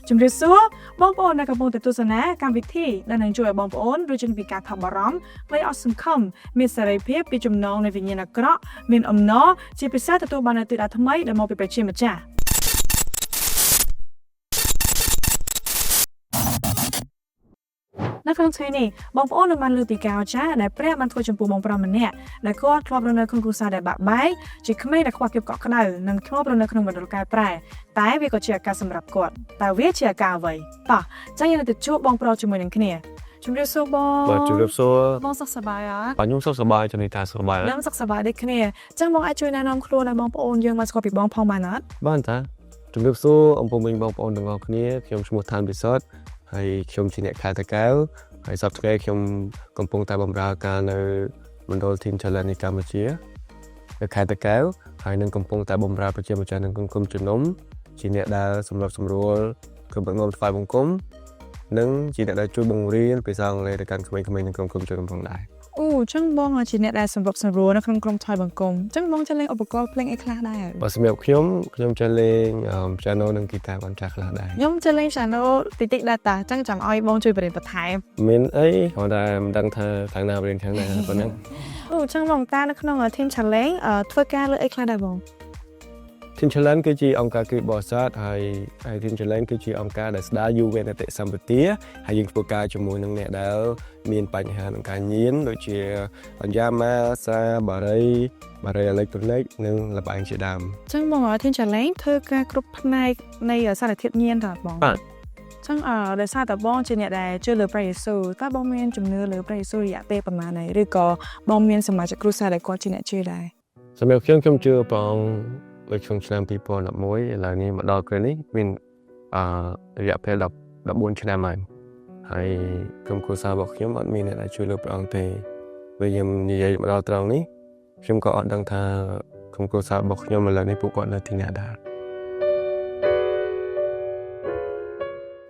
ជំរាបសួរបងប្អូនដែលកំពុងតែទស្សនាកម្មវិធីដែលនឹងជួយឲ្យបងប្អូនរួចចេញពីការថប់បារម្ភក្តីអស់សង្ឃឹមមានសេរីភាពពីចំណងនៃវិញ្ញាណអាក្រក់មានអំណរជាពិសេសទទួលបាននូវទិសដៅថ្មីដែលមកពីព្រះជាម្ចាស់នៅក្នុងថ្ងៃនេះបងប្អូននឹងបានលើកពីការអស្ចារ្យដែលព្រះបានធ្វើចំពោះបងប្រុសម្នាក់ដែលគាត់ធ្លាប់រស់នៅក្នុងគ្រួសារដែលបាក់បែកជាក្មេងដែលខ្វះភាពកក់ក្ដៅនិងធ្លាប់រស់នៅក្នុងមណ្ឌលកែប្រែតែវាក៏ជាឱកាសសម្រាប់គាត់តើវាជាឱកាសអ្វីតោះចឹងយើងនឹងទៅជួបបងប្រុសជាមួយនឹងគ្នាជំរាបសួរបង បាទជំរាបសួរ បងសុខសប្បាយអត់ បាទខ្ញុំសុខសប្បាយជំរាបថាសុខសប្បាយអត់ ខ្ញុំសុខសប្បាយដូចគ្នាចឹងបងអាចជួយណែនាំខ្លួនឲ្យបងប្អូនយើងមកស្គាល់ពីបងផងបានអត់ បាទតាជំរាបសួរអំពូមីងបងប្អូនទាំងអស់គ្នាខ្ញុំឈ្មោះឋានពិសុទ្ធហើយខ្ញុំជាអ្នកខេត្តតាកែវហើយសប្តាហ៍ថ្ងៃខ្ញុំកំពុងតែបម្រើការនៅមណ្ឌល Team Challenge នៃកម្ពុជានៅខេត្តតាកែវហើយនឹងកំពុងតែបម្រើប្រជាម្ចាស់នឹងក្រុមជំនុំជាអ្នកដែលសម្របសម្រួលក្រុមដឹកនាំថ្វាយបង្គំនិងជាអ្នកដែលជួយបង្រៀនភាសាអង់គ្លេសទៅកាន់ក្មេងៗនៅក្នុងក្រុមជំនុំផងដែរ អូចឹងបងជាអ្នកដែលសម្របសម្រួលនៅក្នុងក្រុមថយបង្គំចឹងបងចេះលេងឧបករណ៍ភ្លេងអីខ្លះដែរ បើសម្រាប់ខ្ញុំខ្ញុំចេះលេង piano និង guitar បានចាស់ខ្លះដែរ ខ្ញុំចេះលេង piano តិចតិចដែរតាចឹងចាំឲ្យបងជួយបរិញ្ញាបន្ថែម មានអីគ្រាន់តែមិនដឹងថាខាងណារៀនខាងណាប៉ុណ្ណឹង អូចឹងបងតានៅក្នុង team challenge ធ្វើការលើអីខ្លះដែរបង Team Challenge គឺជាអង្គការគ្រីស្ទបរិស័ទហើយហើយ Team Challenge គឺជាអង្គការដែលស្ដារយុវជនសម្បទាហើយយើងធ្វើការជាមួយនឹងអ្នកដែលមានបញ្ហាក្នុងការញៀនដូចជាអញ្ញាម៉ាសាបារីបារីអេឡិចត្រូនិកនិងល្បែងជាដើម ចឹងបង team challenge ធ្វើការគ្រប់ផ្នែកនៃសារធាតុញៀនតើបង បាទ ចឹងដោយសារតែបងជាអ្នកដែលជឿលើព្រះយេស៊ូវតើបងមានជំនឿលើព្រះយេស៊ូវរយៈពេលប្រហែលហើយឬក៏បងមានសមាជិកគ្រួសារដែលគាត់ជាអ្នកជឿដែរ សម្រាប់ខ្ញុំខ្ញុំជឿព្រះអង្គនៅក្នុងឆ្នាំ2011ឥឡូវនេះមកដល់ពេលនេះមានអឺរយៈពេល10 14ឆ្នាំហើយហើយក្រុមគ្រួសាររបស់ខ្ញុំអត់មានអ្នកដែលជួយលើព្រះអង្គទេពេលខ្ញុំនិយាយមកដល់ត្រង់នេះខ្ញុំក៏អត់ដឹងថាក្រុមគ្រួសាររបស់ខ្ញុំឥឡូវនេះពួកគាត់នៅទីណាដែរ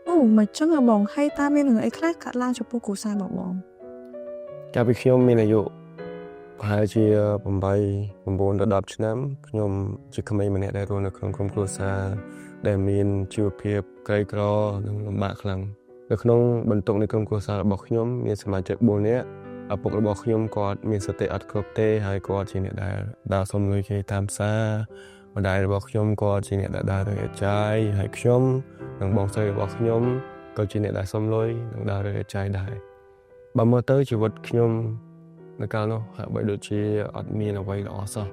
អូមិនចឹងហ៎បងហើយតើមានរឿងអីខ្លះកើតឡើងចំពោះគ្រួសាររបស់បង កាលពីខ្ញុំមានអាយុប្រហែលជា8 9ដល់10ឆ្នាំខ្ញុំជាក្មេងម្នាក់ដែលរស់នៅក្នុងក្រុមគ្រួសារដែលមានជីវភាពក្រីក្រនិងលំបាកខ្លាំងនៅក្នុងបន្ទុកនៃក្រុមគ្រួសាររបស់ខ្ញុំមានសមាជិក4នាក់ឪពុករបស់ខ្ញុំគាត់មានសតិអត់គ្រប់ទេហើយគាត់ជាអ្នកដែលដើរសុំលុយគេតាមផ្សារម្ដាយរបស់ខ្ញុំគាត់ជាអ្នកដែលដើររើសអេតចាយហើយខ្ញុំនិងបងស្រីរបស់ខ្ញុំក៏ជាអ្នកដែលសុំលុយនិងដើររើសអេតចាយដែរ បើមើលទៅជីវិតខ្ញុំនៅកាលនោះហាក់បីដូចជាអត់មានអ្វីល្អសោះ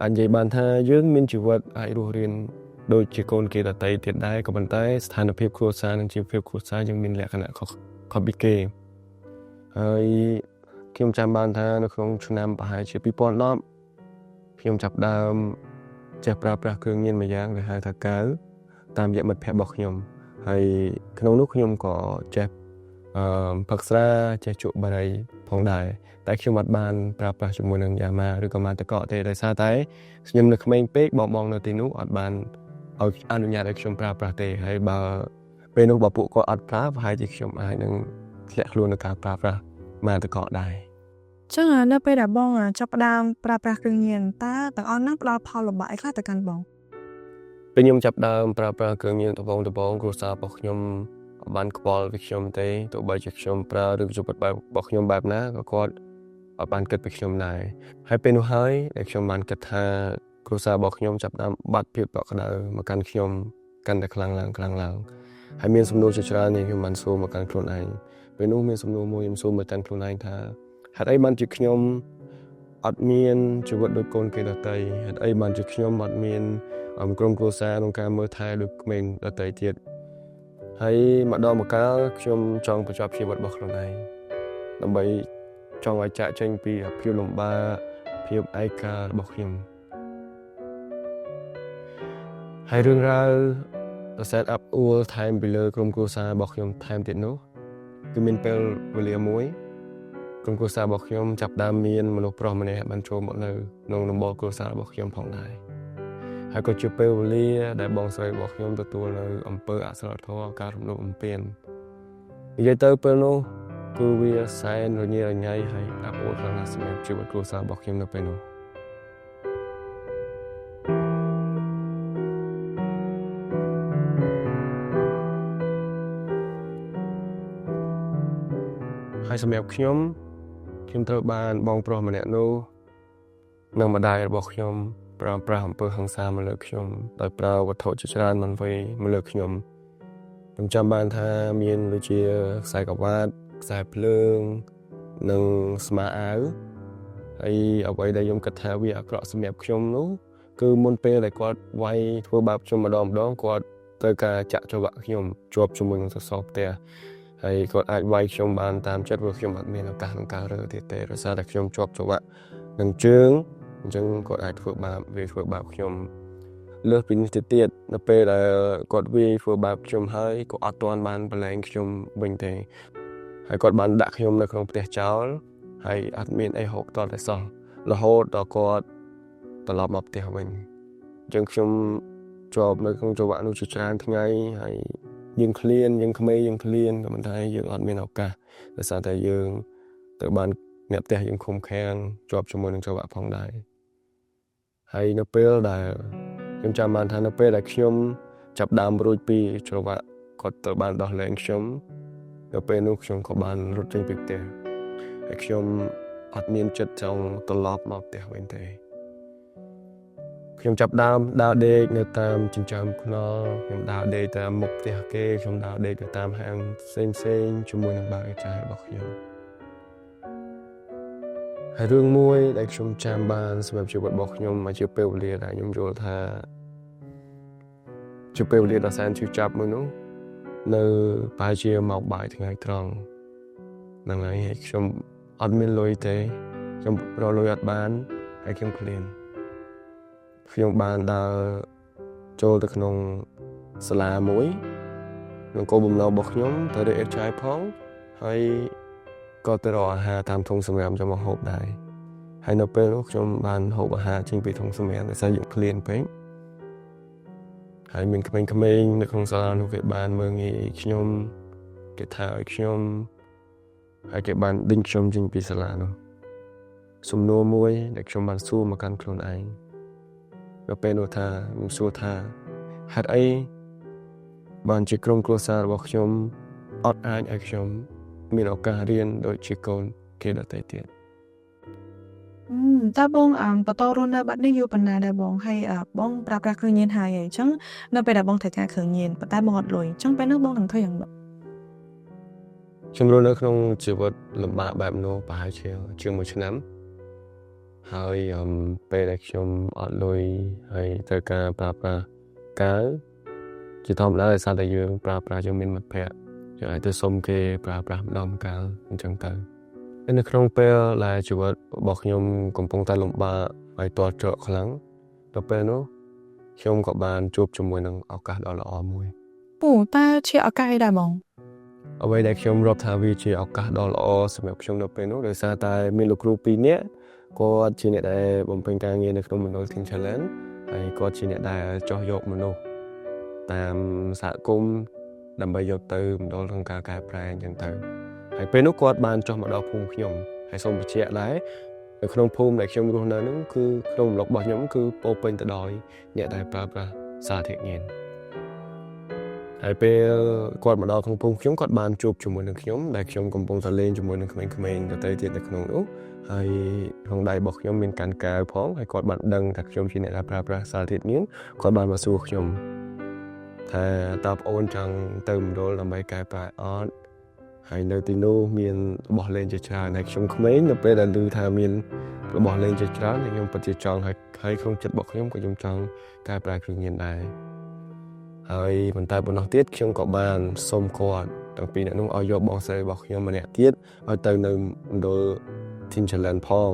អាចនិយាយបានថាយើងមានជីវិតអាចរស់រានដូចជាកូនគេដទៃទៀតដែរក៏ប៉ុន្តែស្ថានភាពគ្រួសារនិងជីវភាពគ្រួសារយើងមានលក្ខណៈខុសខុសពីគេហើយខ្ញុំចាំបានថានៅក្នុងឆ្នាំប្រហែលជា2010ខ្ញុំចាប់ផ្ដើមចេះប្រើប្រាស់គ្រឿងញៀនមួយយ៉ាងដែលហៅថាកាវតាមរយៈមិត្តភ័ក្តិរបស់ខ្ញុំហើយក្នុងនោះខ្ញុំក៏ចេះ ផឹកស្រាចេះជក់បារីផងដែរតែខ្ញុំអត់បានប្រើប្រាស់ជាមួយនឹងយ៉ាម៉ាឬក៏ម៉ាតកកទេដោយសារតែខ្ញុំនៅក្មេងពេកបងបងនៅទីនោះអត់បានឲ្យអនុញ្ញាតឲ្យខ្ញុំប្រើប្រាស់ទេហើយបើពេលនោះបើពួកគាត់អត់ប្រើប្រហែលជាខ្ញុំអាចនឹងធ្លាក់ខ្លួននៅការប្រើប្រាស់ម៉ាតកកដែរ ចឹងនៅពេលដែលបងចាប់ផ្ដើមប្រើប្រាស់គ្រឿងញៀនតើទាំងអស់ហ្នឹងផ្ដល់ផលលំបាកអីខ្លះទៅកាន់បង ពេលខ្ញុំចាប់ផ្ដើមប្រើប្រាស់គ្រឿងញៀនដំបូងដំបូងគ្រួសាររបស់ខ្ញុំអត់បានខ្វល់ពីខ្ញុំទេទោះបីជាខ្ញុំប្រើឬជីវិតបែបរបស់ខ្ញុំបែបណាក៏គាត់អត់បានគិតពីខ្ញុំដែរហើយពេលនោះហើយដែលខ្ញុំបានគិតថាគ្រួសាររបស់ខ្ញុំចាប់ផ្ដើមបាត់ភាពកក់ក្ដៅមកកាន់ខ្ញុំកាន់តែខ្លាំងឡើងខ្លាំងឡើងហើយមានសំណួរជាច្រើនដែលខ្ញុំបានសួរមកកាន់ខ្លួនឯងពេលនោះមានសំណួរមួយខ្ញុំសួរមកកាន់ខ្លួនឯងថាហេតុអីបានជាខ្ញុំអត់មានជីវិតដូចកូនគេដទៃហេតុអីបានជាខ្ញុំអត់មាន ក្រុមគ្រួសារក្នុងការមើលថែដូចក្មេងដទៃទៀតហើយម្ដងម្កាលខ្ញុំចង់បញ្ចប់ជីវិតរបស់ខ្លួនឯងដើម្បីចង់ឲ្យចាកចេញពីភាពលំបាកភាពឯការបស់ខ្ញុំហើយរឿងរ៉ាវដ៏សែនអាប់អួលថែមពីលើក្រុមគ្រួសាររបស់ខ្ញុំថែមទៀតនោះគឺមានពេលវេលាមួយក្រុមគ្រួសាររបស់ខ្ញុំចាប់ផ្ដើមមានមនុស្សប្រុសម្នាក់បានចូលមកនៅក្នុងដំបូលគ្រួសាររបស់ខ្ញុំផងដែរ ហើយក៏ជាពេលវេលាដែលបងស្រីរបស់ខ្ញុំទទួលនៅអំពើអសិលធម៌ការរំលោភបំពាននិយាយទៅពេលនោះគឺវាសែនរញ៉េរញ៉ៃហើយអាប់អួរខ្លាំងណាស់សម្រាប់ជីវិតគ្រួសាររបស់ខ្ញុំនៅពេលនោះ ហើយសម្រាប់ខ្ញុំខ្ញុំត្រូវបានបងប្រុសម្នាក់នោះនិងម្ដាយរបស់ខ្ញុំប្រើប្រាស់អំពើហិង្សាមកលើខ្ញុំដោយប្រើវត្ថុជាច្រើនមិនវ័យមកលើខ្ញុំខ្ញុំចាំបានថាមានដូចជាខ្សែក្រវ៉ាត់ខ្សែភ្លើងនិងស្មាអាវហើយអ្វីដែលខ្ញុំគិតថាវាអាក្រក់សម្រាប់ខ្ញុំនោះគឺមុនពេលដែលគាត់វាយធ្វើបាបខ្ញុំម្ដងម្ដងគាត់ត្រូវការចាក់ច្រវាក់ខ្ញុំជាប់ជាមួយនឹងសសរផ្ទះហើយគាត់អាចវាយខ្ញុំបានតាមចិត្តព្រោះខ្ញុំអត់មានឱកាសក្នុងការរើទៀតទេដោយសារតែខ្ញុំជាប់ច្រវាក់នឹងជើងអញ្ចឹងគាត់អាចធ្វើបាបវាធ្វើបាបខ្ញុំលើសពីនេះទៅទៀតនៅពេលដែលគាត់វាយធ្វើបាបខ្ញុំហើយក៏អត់ទាន់បានប្រឡែងខ្ញុំវិញទេហើយគាត់បានដាក់ខ្ញុំនៅក្នុងផ្ទះចោលហើយអត់មានអីហូបតតែសោះរហូតដល់គាត់ត្រឡប់មកផ្ទះវិញអញ្ចឹងខ្ញុំជាប់នៅក្នុងច្រវាក់នោះជាច្រើនថ្ងៃហើយយើងឃ្លានយើងក្មេងយើងឃ្លានក៏ប៉ុន្តែយើងអត់មានឱកាសដោយសារតែយើងទៅបានអ្នកផ្ទះយើងឃុំឃាំងជាប់ជាមួយនឹងច្រវាក់ផងដែរហើយនៅពេលដែលខ្ញុំចាំបានថានៅពេលដែលខ្ញុំចាប់ដើមរួចពីច្រវាក់គាត់ទៅបានដោះលែងខ្ញុំនៅពេលនោះខ្ញុំក៏បានរត់ចេញពីផ្ទះហើយខ្ញុំអត់មានចិត្តចង់ត្រឡប់មកផ្ទះវិញទេខ្ញុំចាប់ដើមដើរដេកនៅតាមចិញ្ចើមថ្នល់ខ្ញុំដើរដេកតាមមុខផ្ទះគេខ្ញុំដើរដេកទៅតាមហាងផ្សេងផ្សេងជាមួយនឹងបាវចាយរបស់ខ្ញុំហើយរឿងមួយដែលខ្ញុំចាំបានសម្រាប់ជីវិតរបស់ខ្ញុំមកជាពេលវេលាដែលខ្ញុំយល់ថាជាពេលវេលាដ៏សែនឈឺចាប់មួយនោះនៅប្រហែលជាម៉ោងបាយថ្ងៃត្រង់ហ្នឹងហើយខ្ញុំអត់មានលុយទេខ្ញុំរកលុយអត់បានហើយខ្ញុំឃ្លានខ្ញុំបានដើរចូលទៅក្នុងសាលាមួយក្នុងគោលបំណងរបស់ខ្ញុំទៅរៀន HI ផងហើយក៏ទៅរកអាហារតាមធុងសម្រាមចូលមកហូបដែរហើយនៅពេលនោះខ្ញុំបានហូបអាហារចេញពីធុងសម្រាមដោយសារយើងឃ្លានពេកហើយមានក្មេងៗនៅក្នុងសាលានោះគេបានមើលងាយខ្ញុំគេថាឲ្យខ្ញុំហើយគេបានដេញខ្ញុំចេញពីសាលានោះសំណួរមួយដែលខ្ញុំបានសួរមកកាន់ខ្លួនឯងនៅពេលនោះថាខ្ញុំសួរថាហេតុអីបានជាក្រុមគ្រួសាររបស់ខ្ញុំអត់អាចឲ្យខ្ញុំមានឱកាសរៀនដូចជាកូនគេដទៃទៀត តើបងបន្តរស់នៅបាត់នេះយូរប៉ុណ្ណាដែរបងហើយបងប្រើប្រាស់គ្រឿងញៀនហើយអញ្ចឹងនៅពេលដែលបងត្រូវការគ្រឿងញៀនប៉ុន្តែបងអត់លុយអញ្ចឹងពេលនោះបងនឹងធ្វើយ៉ាងម៉េច ខ្ញុំរស់នៅក្នុងជីវិតលំបាកបែបនោះប្រហែលជាជាង1ឆ្នាំហើយពេលដែលខ្ញុំអត់លុយហើយត្រូវការប្រើប្រាស់កាវជាធម្មតាដោយសារតែយើងប្រើប្រាស់យើងមានមិត្តភ័ក្តិយើងអាចទៅសុំគេប្រើប្រាស់ម្ដងកាលអញ្ចឹងទៅនៅក្នុងពេលដែលជីវិតរបស់ខ្ញុំកំពុងតែលំបាកហើយទាល់ច្រកខ្លាំងដល់ពេលនោះខ្ញុំក៏បានជួបជាមួយនឹងឱកាសដ៏ល្អមួយ ពូតើជាឱកាសអីដែរបង អ្វីដែលខ្ញុំរាប់ថាវាជាឱកាសដ៏ល្អសម្រាប់ខ្ញុំនៅពេលនោះដោយសារតែមានលោកគ្រូពីរនាក់គាត់ជាអ្នកដែលបំពេញការងារនៅក្នុងមណ្ឌល Teen Challenge ហើយគាត់ជាអ្នកដែលចោះយកមនុស្សតាមសហគមន៍ដើម្បីយកទៅមណ្ឌលក្នុងការកែប្រែអញ្ចឹងទៅហើយពេលនោះគាត់បានចុះមកដល់ភូមិខ្ញុំហើយសូមបញ្ជាក់ដែរនៅក្នុងភូមិដែលខ្ញុំរស់នៅហ្នឹងគឺក្នុងប្លុករបស់ខ្ញុំគឺពោពេញទៅដោយអ្នកដែលប្រើប្រាស់សារធាតុញៀនហើយពេលគាត់មកដល់ក្នុងភូមិខ្ញុំគាត់បានជួបជាមួយនឹងខ្ញុំដែលខ្ញុំកំពុងតែលេងជាមួយនឹងក្មេងៗដទៃទៀតនៅក្នុងនោះហើយក្នុងដៃរបស់ខ្ញុំមានកាន់កាវផងហើយគាត់បានដឹងថាខ្ញុំជាអ្នកដែលប្រើប្រាស់សារធាតុញៀនគាត់បានមកសួរខ្ញុំថាតើប្អូនចង់ទៅមណ្ឌលដើម្បីកែប្រែអត់ហើយនៅទីនោះមានរបស់លេងជាច្រើនហើយខ្ញុំក្មេងនៅពេលដែលឮថាមានរបស់លេងជាច្រើនហើយខ្ញុំពិតជាចង់ហើយហើយក្នុងចិត្តរបស់ខ្ញុំក៏ខ្ញុំចង់កែប្រែគ្រឿងញៀនដែរហើយប៉ុន្តែប៉ុណ្ណោះទៀតខ្ញុំក៏បានសុំគាត់ទាំងពីរអ្នកនោះឲ្យយកបងស្រីរបស់ខ្ញុំម្នាក់ទៀតឲ្យទៅនៅមណ្ឌល Teen Challenge ផង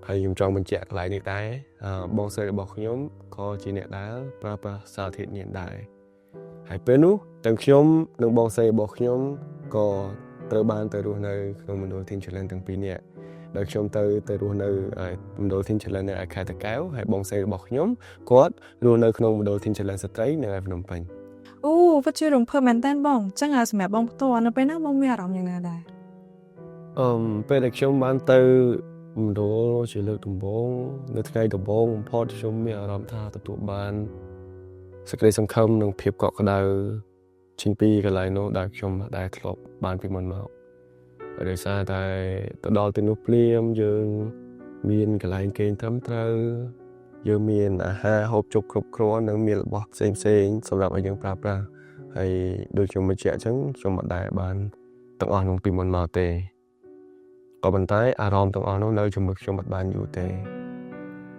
ហើយខ្ញុំចង់បញ្ជាក់កន្លែងនេះដែរបងស្រីរបស់ខ្ញុំក៏ជាអ្នកដែលប្រើប្រាស់សារធាតុញៀនដែរហើយពេលនោះទាំងខ្ញុំនិងបងស្រីរបស់ខ្ញុំក៏ត្រូវបានទៅរស់នៅក្នុងមណ្ឌល Teen Challenge ទាំងពីរនាក់ដោយខ្ញុំទៅរស់នៅមណ្ឌល Teen Challenge នៅឯខេត្តតាកែវហើយបងស្រីរបស់ខ្ញុំគាត់រស់នៅក្នុងមណ្ឌល Teen Challenge ស្ត្រីនៅឯភ្នំពេញ អូពិតជារំភើបមែនតើបងអញ្ចឹងសម្រាប់បងផ្ទាល់នៅពេលហ្នឹងបងមានអារម្មណ៍យ៉ាងណាដែរ ពេលដែលខ្ញុំបានទៅមណ្ឌលជាលើកដំបូងនៅថ្ងៃដំបូងបំផុតខ្ញុំមានអារម្មណ៍ថាទទួលបានសេចក្តីសង្ឃឹមនិងភាពកក់ក្ដៅចេញពីកន្លែងនោះដែលខ្ញុំដែលធ្លាប់បានពីមុនមក ដោយសារតែទៅដល់ទីនោះភ្លាមយើងមានកន្លែងគេងត្រឹមត្រូវយើងមានអាហារហូបចុកគ្រប់គ្រាន់និងមានរបស់ផ្សេងផ្សេងសម្រាប់ឲ្យយើងប្រើប្រាស់ហើយដូចខ្ញុំបញ្ជាក់អញ្ចឹងខ្ញុំមិនដែលបានទាំងអស់នោះពីមុនមកទេក៏ប៉ុន្តែអារម្មណ៍ទាំងអស់នោះនៅជាមួយខ្ញុំមិនបានយូរទេ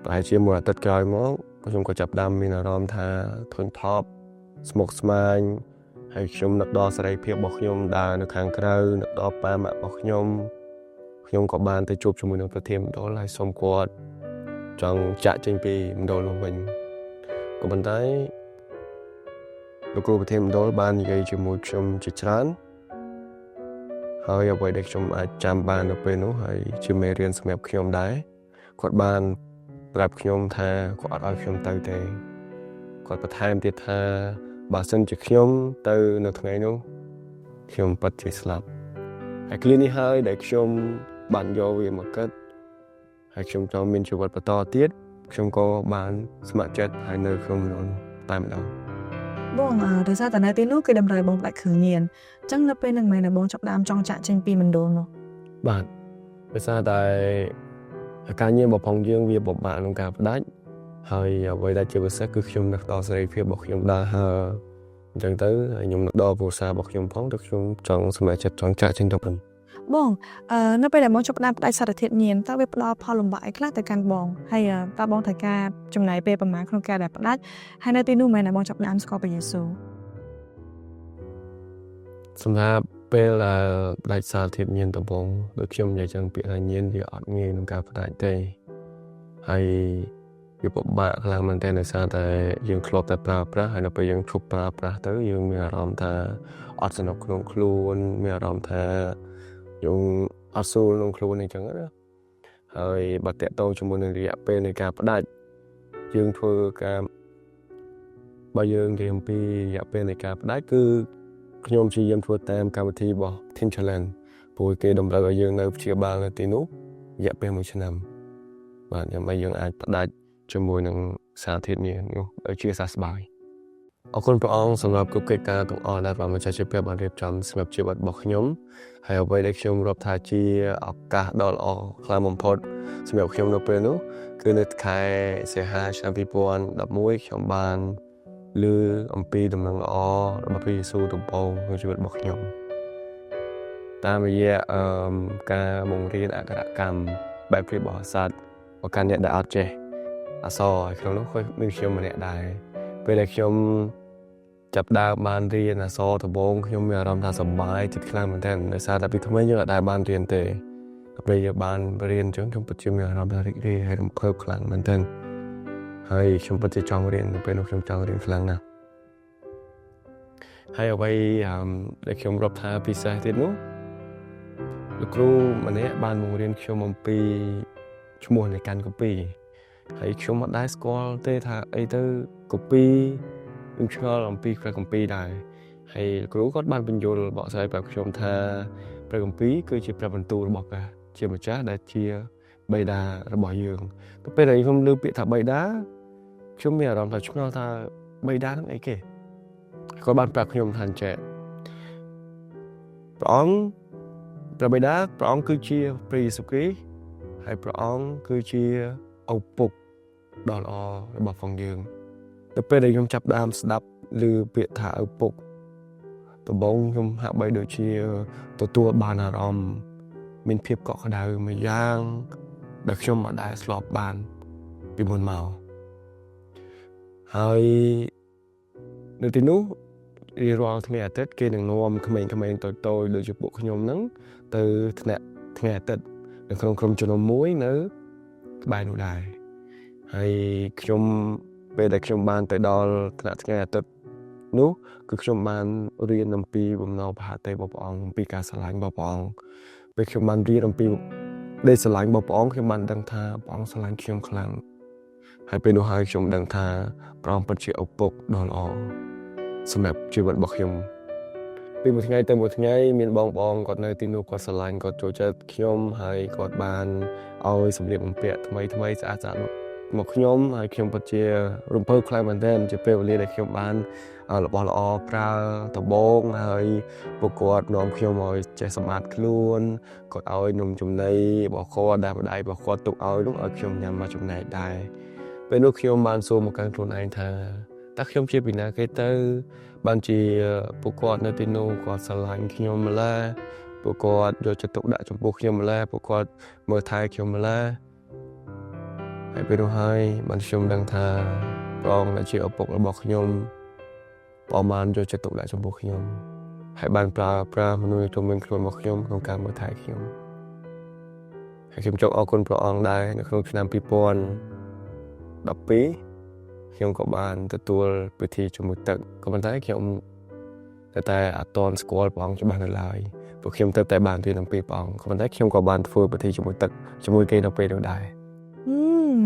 ប្រហែលជាមួយអាទិត្យក្រោយមកខ្ញុំក៏ចាប់ផ្ដើមមានអារម្មណ៍ថាធុញថប់ស្មុគស្មាញហើយខ្ញុំនឹកដល់សេរីភាពរបស់ខ្ញុំដើរនៅខាងក្រៅនឹកដល់ប៉ាម៉ាក់របស់ខ្ញុំខ្ញុំក៏បានទៅជួបជាមួយនឹងប្រធានមណ្ឌលហើយសូមគាត់ចង់ចាក់ចេញពីមណ្ឌលនោះវិញក៏ប៉ុន្តែលោកគ្រូប្រធានមណ្ឌលបាននិយាយជាមួយខ្ញុំជាច្រើនហើយអ្វីដែលខ្ញុំអាចចាំបាននៅពេលនោះហើយជាមេរៀនសម្រាប់ខ្ញុំដែរគាត់បានប្រាប់ខ្ញុំថាគាត់អត់ឲ្យខ្ញុំទៅទេគាត់បន្ថែមទៀតថាបើសិនជាខ្ញុំទៅនៅថ្ងៃនោះខ្ញុំពិតជាស្លាប់ហើយឃ្លានេះហើយដែលខ្ញុំបានយកវាមកគិតហើយខ្ញុំចង់មានជីវិតបន្តទៀតខ្ញុំក៏បានស្ម័គ្រចិត្តហើយនៅក្នុងនោះតែម្ដង បងដោយសារតែនៅទីនោះគេតម្រូវបងផ្ដាច់គ្រឿងញៀនអញ្ចឹងនៅពេលហ្នឹងមែនបងចាប់ដើមចង់ចាក់ចេញពីមណ្ឌលនោះ បាទដោយសារតែការញៀនរបស់ផងយើងវាពិបាកក្នុងការផ្ដាច់ហើយអ្វីដែលជាពិសេសគឺខ្ញុំនឹកដល់សេរីភាពរបស់ខ្ញុំដើរហើរអញ្ចឹងទៅហើយខ្ញុំនឹកដល់គ្រួសាររបស់ខ្ញុំផងទៅខ្ញុំចង់សម្រេចចិត្តចង់ចាក់ចេញទៅវិញ បងនៅពេលដែលបងចាប់ផ្ដើមផ្ដាច់សារធាតុញៀនតើវាផ្ដល់ផលលំបាកអីខ្លះទៅកាន់បងហើយតើបងត្រូវការចំណាយពេលប្រហែលក្នុងការដែលផ្ដាច់ហើយនៅទីនោះមែនបងចាប់ផ្ដើមស្គាល់ព្រះយេស៊ូវ សម្រាប់ពេលដែលផ្ដាច់សារធាតុញៀនដំបូងដូចខ្ញុំនិយាយចឹងពាក្យថាញៀនវាអត់ងាយក្នុងការផ្ដាច់ទេហើយវាពិបាកខ្លាំងមែនទែនដោយសារតែយើងធ្លាប់តែប្រើប្រាស់ហើយដល់ពេលយើងឈប់ប្រើប្រាស់ទៅយើងមានអារម្មណ៍ថាអត់ស្រណុកក្នុងខ្លួនមានអារម្មណ៍ថាយើងអត់ស្រួលក្នុងខ្លួនអីចឹងណាហើយបើតាក់ទងជាមួយនឹងរយៈពេលនៃការផ្ដាច់យើងធ្វើការបើយើងនិយាយអំពីរយៈពេលនៃការផ្ដាច់គឺខ្ញុំព្យាយាមធ្វើតាមកម្មវិធីរបស់ Teen Challenge ព្រោះគេតម្រូវឲ្យយើងនៅព្យាបាលនៅទីនោះរយៈពេល1ឆ្នាំបាទដើម្បីយើងអាចផ្ដាច់ជាមួយនឹងសារធាតុញៀននោះឲ្យជាសះស្បើយអរគុណព្រះអង្គសម្រាប់គ្រប់កិច្ចការទាំងអស់ដែលព្រះម្ចាស់ជាព្រះបានរៀបចំសម្រាប់ជីវិតរបស់ខ្ញុំហើយអ្វីដែលខ្ញុំរាប់ថាជាឱកាសដ៏ល្អខ្លាំងបំផុតសម្រាប់ខ្ញុំនៅពេលនោះគឺនៅខែសីហាឆ្នាំ2011ខ្ញុំបានឮអំពីដំណឹងល្អរបស់ព្រះយេស៊ូវដំបូងក្នុងជីវិតរបស់ខ្ញុំតាមរយៈអឺការបង្រៀនអក្ខរកម្មបែបគ្រីស្ទបរិស័ទមកកាន់អ្នកដែលអត់ចេះអក្សរហើយក្នុងនោះក៏មានខ្ញុំម្នាក់ដែរពេលដែលខ្ញុំចាប់ដើមបានរៀនអក្សរដំបូងខ្ញុំមានអារម្មណ៍ថាសប្បាយចិត្តខ្លាំងមែនទែនដោយសារតែពីក្មេងយើងអត់ដែលបានរៀនទេដល់ពេលយើងបានរៀនអញ្ចឹងខ្ញុំពិតជាមានអារម្មណ៍ថារីករាយហើយរំភើបខ្លាំងមែនទែនហើយខ្ញុំពិតជាចង់រៀននៅពេលនោះខ្ញុំចង់រៀនខ្លាំងណាស់ហើយអ្វីដែលខ្ញុំរាប់ថាពិសេសទៀតនោះលោកគ្រូម្នាក់បានបង្រៀនខ្ញុំអំពីឈ្មោះនៃកាន់គម្ពីរហើយខ្ញុំអត់ដែលស្គាល់ទេថាអីទៅគម្ពីរខ្ញុំឆ្ងល់អំពីព្រះគម្ពីរដែរហើយលោកគ្រូគាត់បានបញ្យល់បកស្រាយប្រាប់ខ្ញុំថាព្រះគម្ពីរគឺជាព្រះបន្ទូលរបស់ព្រះជាម្ចាស់ដែលជាបិតារបស់យើងទៅពេលដែលខ្ញុំឮពាក្យថាបិតាខ្ញុំមានអារម្មណ៍ថាឆ្ងល់ថាបិតាហ្នឹងអីគេគាត់បានប្រាប់ខ្ញុំថាអញ្ចេះព្រះអង្គព្រះបិតាព្រះអង្គគឺជាព្រះយេស៊ូវគ្រីស្ទហើយព្រះអង្គគឺជាឪពុកដ៏ល្អរបស់ផងយើងទៅពេលដែលខ្ញុំចាប់ដើមស្ដាប់ឮពាក្យថាឪពុកដំបូងខ្ញុំហាក់បីដូចជាទទួលបានអារម្មណ៍មានភាពកក់ក្ដៅមួយយ៉ាងដែលខ្ញុំមិនដែលធ្លាប់បានពីមុនមកហើយនៅទីនោះរៀងរាល់ថ្ងៃអាទិត្យគេនឹងនាំក្មេងៗតូចៗដូចជាពួកខ្ញុំហ្នឹងទៅថ្នាក់ថ្ងៃអាទិត្យនៅក្នុងក្រុមជំនុំមួយនៅក្បែរនោះដែរហើយខ្ញុំពេលដែលខ្ញុំបានទៅដល់ថ្នាក់ថ្ងៃអាទិត្យនោះគឺខ្ញុំបានរៀនអំពីបំណងព្រះហឫទ័យរបស់ព្រះអង្គអំពីការស្រឡាញ់របស់ព្រះអង្គពេលខ្ញុំបានរៀនអំពីដែលស្រឡាញ់របស់ព្រះអង្គខ្ញុំបានដឹងថាព្រះអង្គស្រឡាញ់ខ្ញុំខ្លាំងហើយពេលនោះហើយខ្ញុំដឹងថាព្រះអង្គពិតជាឪពុកដ៏ល្អសម្រាប់ជីវិតរបស់ខ្ញុំពីមួយថ្ងៃទៅមួយថ្ងៃមានបងបងគាត់នៅទីនោះគាត់ស្រឡាញ់គាត់ចូលចិត្តខ្ញុំហើយគាត់បានឲ្យសម្លៀកបំពាក់ថ្មីថ្មីស្អាតស្អាតមក មកខ្ញុំហើយខ្ញុំពិតជារំភើបខ្លាំងមែនទែនជាពេលវេលាដែលខ្ញុំបានរបស់ល្អប្រើដំបូងហើយពួកគាត់នាំខ្ញុំឲ្យចេះសម្អាតខ្លួនគាត់ឲ្យនំចំណីរបស់គាត់ដែលម្ដាយរបស់គាត់ទុកឲ្យនោះឲ្យខ្ញុំញ៉ាំមួយចំណែកដែរពេលនោះខ្ញុំបានសួរមកកាន់ខ្លួនឯងថាតើខ្ញុំជាពីណាគេទៅបានជាពួកគាត់នៅទីនោះគាត់ស្រឡាញ់ខ្ញុំម្ល៉េះពួកគាត់យកចិត្តទុកដាក់ចំពោះខ្ញុំម្ល៉េះពួកគាត់មើលថែខ្ញុំម្ល៉េះហើយពេលនោះហើយបានខ្ញុំដឹងថាព្រះអង្គដែលជាឪពុករបស់ខ្ញុំព្រះអង្គបានយកចិត្តទុកដាក់ចំពោះខ្ញុំហើយបានប្រើប្រាស់មនុស្សជុំវិញខ្លួនរបស់ខ្ញុំក្នុងការមើលថែខ្ញុំហើយខ្ញុំចង់អរគុណព្រះអង្គដែរនៅក្នុងឆ្នាំ2012ខ្ញុំក៏បានទទួលពិធីជ្រមុជទឹកក៏ប៉ុន្តែខ្ញុំតែតែអត់ទាន់ស្គាល់ព្រះអង្គច្បាស់នៅឡើយព្រោះខ្ញុំទៅតែបានរៀនអំពីព្រះអង្គក៏ប៉ុន្តែខ្ញុំក៏បានធ្វើពិធីជ្រមុជទឹកជាមួយគេនៅពេលនោះដែរ